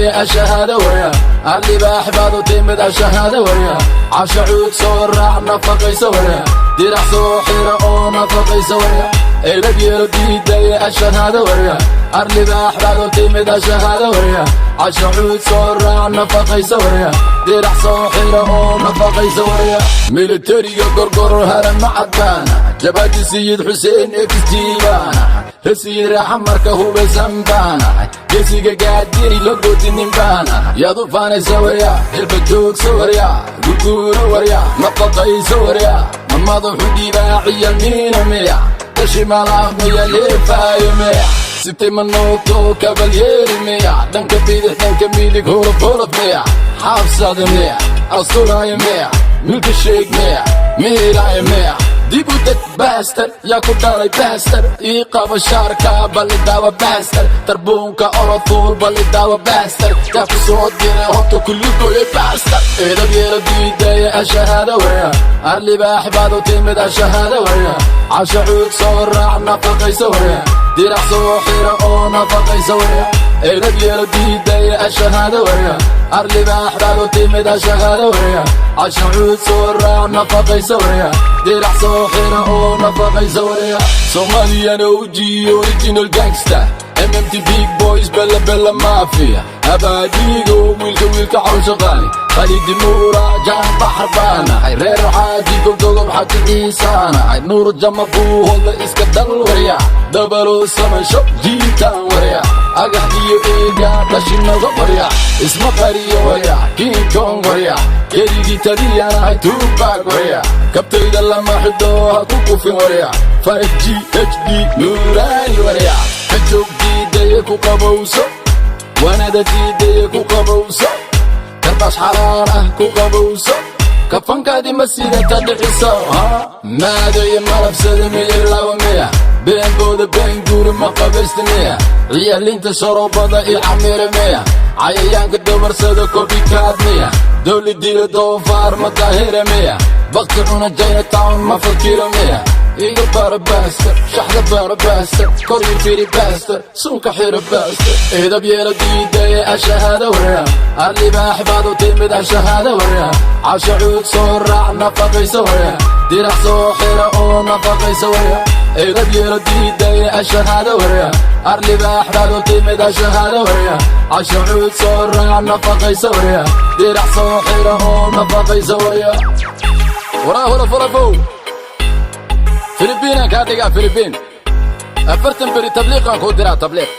Diidaya ashahaada warya, arlibaax baad u timid, ashahaada warya. Casha cuud soo raac, nafaqaysa warya. Dirac soo xira oo nafaqaysa warya. Edab yeelo diidaya, ashahaada warya. Arlibaax baad u timid, ashahaada warya. Casha cuud soo raac, nafaqaysa warya. Dirac soo xira oo nafaqaysa warya. Militariga Gorgoror haran macadbaana, jabadi Sayid Xuseen exjiibaana, rasiid raaxa hubaysan baana, gesiga gaadiri la godinin baana. Yaad u faanaysa warya? Hilba joogsa warya, gurguuro warya, nafaqaysa warya. Ma madaxu dhibaaciya miina miya, dashimalaa miya, leefaayo miya, sitay manooto kabalyeeri miya, dhanka bidix, dhanka midig, holof holof miya, xaabsada miya, asturaayo miya, milka sheeg miya, miiraayo miya? Dib u deg bastard, yaa ku dhalay bastard? Ii qaba shaarka, balidaawa bastard. Tarbuunka orofuul, balidaawa bastard. Yaa ku soo diray horta kulligoye bastard? Edab yeelo diidaya, ashahaada warya. Arlibaax baad u timid, ashahaada warya. Casha cuud soo raac, nafaqaysa warya. Dirac soo xira oo nafaqaysa warya. Edab yeelo diidaya, ashahaada warya. Arlibaax baad u timid, ashahaada warya. Casha cuud soo raac, nafaqaysa warya. Dirac soo xira oo nafaqaysa warya. Somalian OG, original gangster, MMT big boys, bella bella mafia, abaadigo wiilka wiilka cawsha qaali Khalidi Nuura jaan baxar baanahay, reer xaaji goldogob xaji ciisaanahay, Nuur jama buuhoodla iska dal warya, dabalo samansho jiitaan warya, agax iyo eega dhashinaga warya, isma qariyo warya, King Kong warya, keligii taliyanahay Tupac warya, kabtayda lama xidho, ha ku kufin warya, 5G HD nuuraani warya, ka joog diidaya, ku qabowso wanada diidaya, ku qabowso karbaas xalaal ah, ku qabowso kafankaadi ma sidata dhiciso maadaya malabsada miya, laba miya, beenbooda been guuri ma qabaysta miya, ciyaalinta sharoobada iyo camira miya, cayayaanka dabarsada copycat miya, dowladila doofaar ma daahira miya, bakti cuna Chinatown ma fakira miya? Iga bara bastard, shaxda bara bastard, kor ii firi bastard, suunka xira bastard. Edab yeelo diidaya, ashahaada warya. Arlibaax baad u timid, ashahaada warya. Casha cuud soo raac, nafaqaysa warya. Dirac soo xira oo nafaqaysa warya. Edab yeelo diidaya, ashahaada warya. Arlibaax baad u timid, ashahaada warya. Casha cuud soo raac, nafaqaysa warya. Dirac soo xira oo nafaqaysa warya. Waraa holof holofow, Filibiinaan kaa dhigaa, Filibiin. 40 beri tabliiqaan kuu diraa, tabliiq.